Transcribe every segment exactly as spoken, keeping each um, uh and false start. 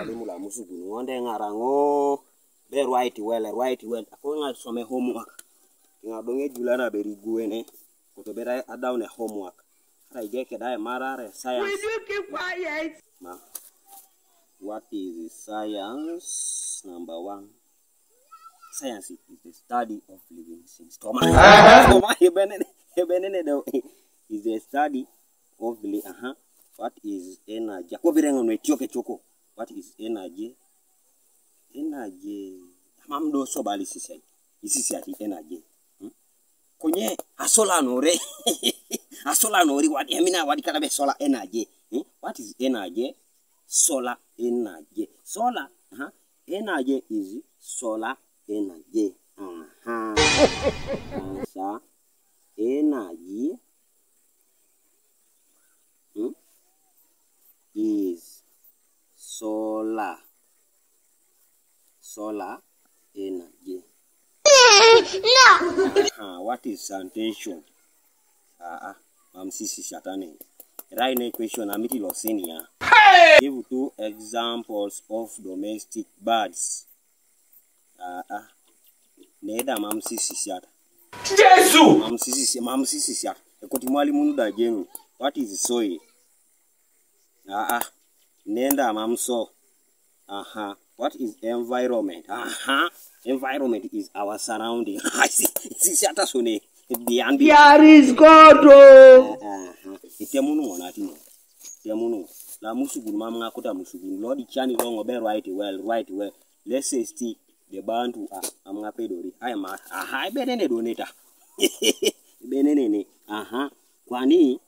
Mwalimu la musugun, wonde ng'ara ng'o? Be right well, right well. Ako ng'at some homework. Ng'at dong' e julana be rigwene. Koto be I, I down a homework. Ara ije keda e marare science. Will you keep quiet? Ma. What is science? Number one. Science is the study of living things. Toma. Toma, ebenene, ebenene do. Is the study of li-, aha. What is energy? Ko birengo no etioke choko. What is energy? Energy. Mam do so bali sisi. Isisi ati energy. Hmm? Konye asola nore. Asola nori wadi, amina wadi kana be solar energy. Hmm? What is energy? Solar energy. Solar, aha. Energy is solar energy. Aha. Answer. Energy, hmm, is solar. Solar energy. No. Aha, what is sanitation? Ah, ah, mam sisi satane. Right now question amiti lo senior. Hey! Give two examples of domestic birds. Ah, ah. Neda mam sisi siata. Jesu! Mam sisi, mam sisi siata. Ekoti mwalimu nu da jenu. What is soil? Ah, ah. Nenda mam so. Aha. What is environment? Aha. Environment is our surrounding. Sisi siata sone. Biambi. There is God, oh. Aha. Itemunu monatino. Temunu. La musugun mam ng'akuta musugun. Lord chani rongo be right well, right well. Let's say sti de bantu, ah, am nga pedori. Ai ma, aha, ibenene doneta. Ibenene ne. Aha. Kwani,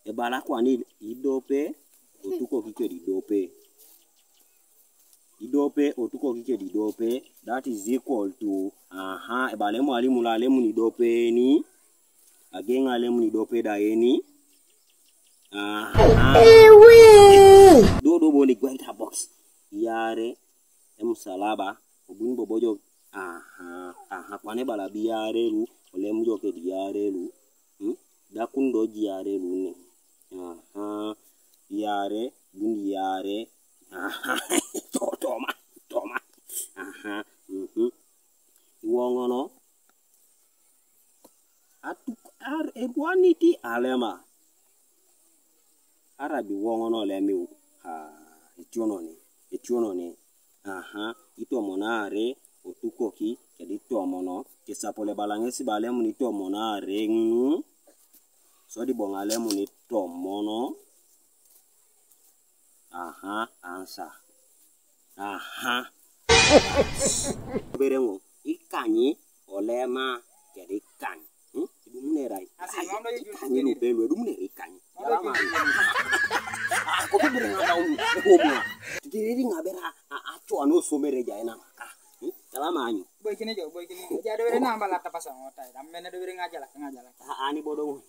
ebala kwani idope, otuko kikedi idope. Idope, otuko kikedi idope. That is equal to, aha, ebala mwalimu la lemu ni dope ni. Ageng' alemu ni dope da eni. Aha. Ewe. Do, do boni gwenta box. Yare. Em salaba. Obun bobojo. Aha. Aha. Kwane bala bi yare lu. Olemu jo ke di yare lu. Hmm? Da kun do ji yare lu ni. Aha. Yare. Bun yare. Aha. To-, toma. Toma. Aha. Mhm. Iwong'ono. Atuk ar edwaniti alema. Arabi wong'ono lemiu. Ha, etiononi, etiononi. Aha, itomono are, otukoki, kedi itomono, kisapole balang'esi balemu ni itomono are ng'u. Sodi bong'a lemu ni itomono. Aha, answer. Aha. Bereng'o, ikanyi olema kedi ikany. Hmm? Idumune rai. Asi, mando yu ikanyi lupelwe, idumune rai ikanyi. Mando yu. Alama. Ah, ko bere ng'ada un, ko mo. Tiri ng'abera, a, a, cho ano somere ja ena maka. Hmm? Alama anyu. Boy kini jo, boy kini. Ja dewere namba la tapasa ng'ota. Amene dewere ng'ajala, ng'ajala. Ah, ani bodo.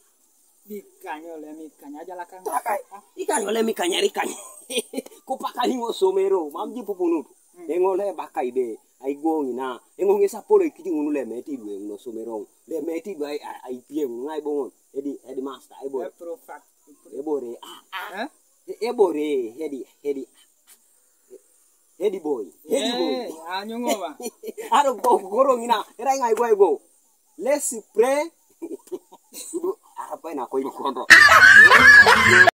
Mikanyo le mikanyo, ajala kang. Ikanyo le mikanyo, ikanyo. Kupaka ni ng'osomero, mam ji pupunut. Hmm. Eng'o le baka ibe, ai gwong'i na. Eng'o ng'e sapolo ikiti ng'unu le meti dwe ng'osomero. Le meti dwe ai, ai, ai piem, ng'ai bong'on. Edi, edi master, ai boy. E pro fact. E bore, ah, ah. Eh? E, e bore, edi, edi. Edi boy, edi boy. Eh, anyo ng'owa. Aro go, goro ng'ina, era ng'ai go, go. Let's pray. Udu, arapa ina ko iko kondo.